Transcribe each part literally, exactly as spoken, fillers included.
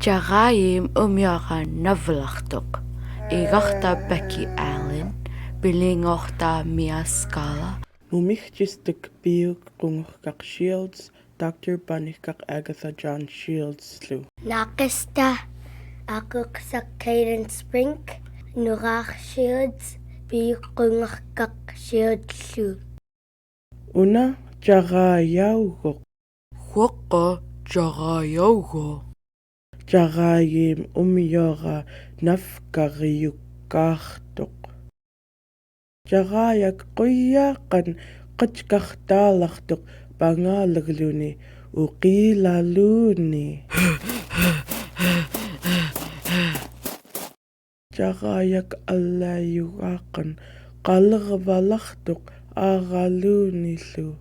Jagayim umiọka navlaktok, igakta Becky Allen, bilingaokta Mia Scala, mumikjistik biuk kungukak Shields, Doctor Banikak Agatha John Shields lu. Nakista akuksak Caden Sprink, nurak Shields, biuk kungukak Shields lu. Una jagayaugo. Huoka jagayaugo. Jagayim umiọka navkariukaktok. Jagayak kuyakan kachkaktalaktok, pangalek luni, ukilaluni. Jagayak alayugakan kalervalaktok, araluni lu.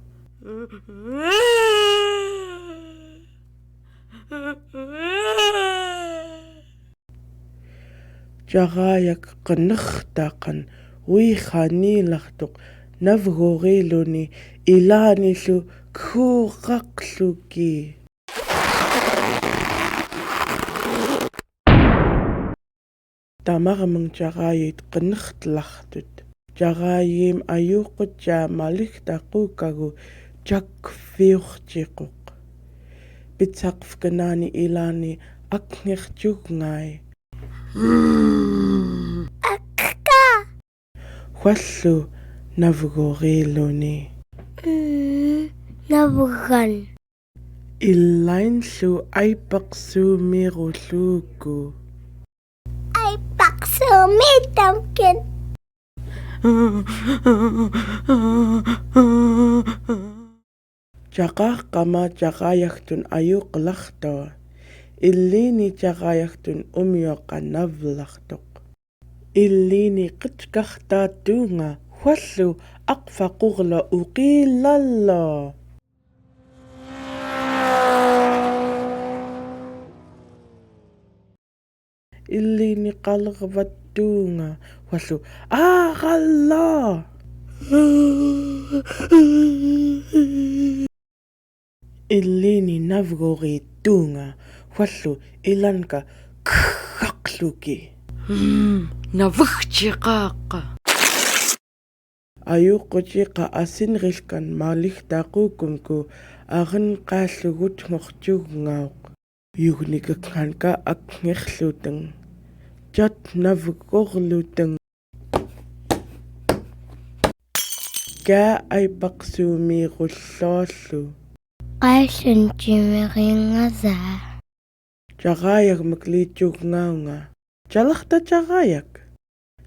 Jagayak kenertakan wihanilaktok, navgoriluni, ilani lu, kurakluki. Tamarmeng jagayit kenertlaktut. Jagayim ayukuja maliktakukagu jakfiukjikuk. Pitsakfkenani ilani akngekjungai. Akka. Huallu navgoriluni. Mm, navgan. Ilain lu aipaksumiruluku. Aipaksumitamkin. Jakakama jagayaktun ayuklakto. Ilini jagayaktun umiọka navlaktok. Ilini kechkakta tunga, huallu akfakurlo, ukilallo. Ilini kalervat tunga, huallu, arallo. Ilini navgori tunga, huallu, ilanka, kakluki. Mm, navgjiqaka. Ayukujiqa asinrilkan maliktakukumku, arenqallu gutngukjungauk. Yugnikeknganka akngiqluteng. Jatnavgurluteng. Ka aipaksumirullu. Qailun jimiringaza. Jagayak meklijungaunga. Jalakta jagayak.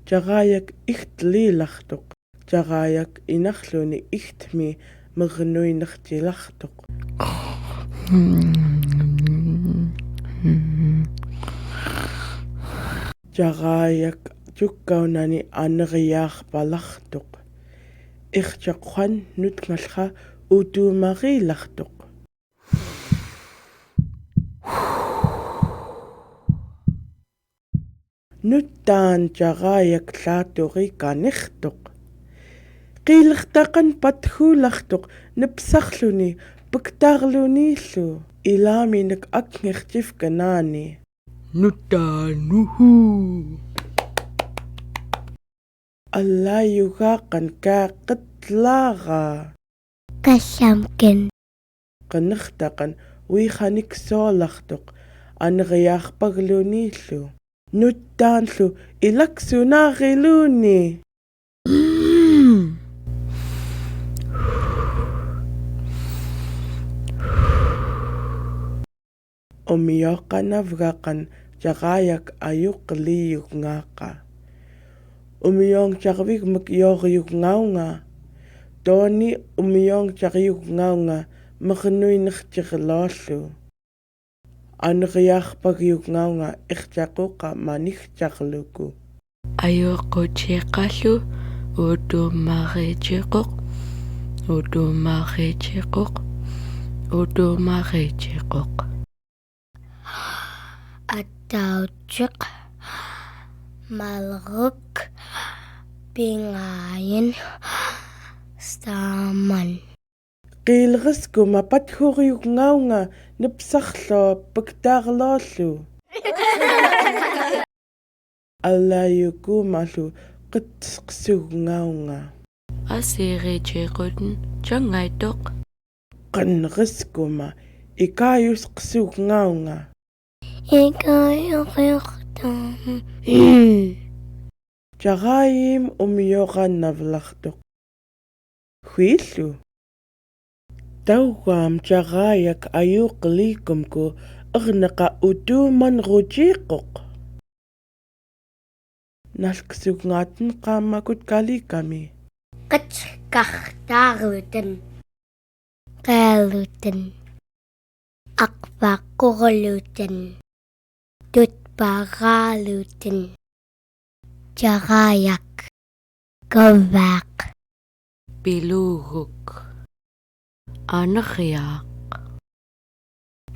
Jagayak ihtlilakhtuk. Jagayak inakluni ihtmi mernuinekjilakhtuk. Jagayak jukkaunani aneryakhpalakhtuk. Ikhjakhuan nutngalkha utumarilakhtuk. Nuttaan jagayak laturi kanikhtuk. Qiliktakan patkhulakhtuk nepsakluni pektarlunilu. Ilaminek akngiqjifkenani. Nuttaan nuhu. Alayugakan ka qetlara. Kasamken. Qenektakan wihanik soolaktuk aneryakpaglunilu. Nuttaan lu ilaksunariluni. Umyooq kanavgakan jagayak ayuq liyugngaka. Umyoong jakwigmek yooryugnganga. Tooni umyoong jakyugnganga meknuinekjirloolu. Aneryakpagyugnganga ikjakuka manikjarluku. Ayukujiqalu utumarijiquk, utumarijiquk, utumarijiquk. Ataujiq, malruk, pingayin, staman. Qiilreskuma pathuryugnganga nepsaklo pektarloolu. Ala yukuma lu kitsik sugngauña. Asiri jekut jangaitok. Kan riskuma ikayus sugngauña. Ikayuk yuktam. Jaraim umyoka navlaktok. Huilu. Tauam jarayak ayuk likum ku ernika utuman rujikok. Nalksuk ngatin kamakut kalikami. Kachkak taruten. Kaluten. Akpakuruluten. Tutpagaluten. Jarayak. Kavak. Piluguk. Aneriak.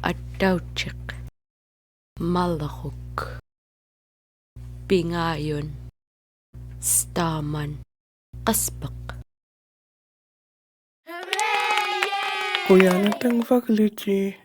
Ataucik. Malruk. Pingayun. Staman. Kaspak. Kuyanatang vagluci.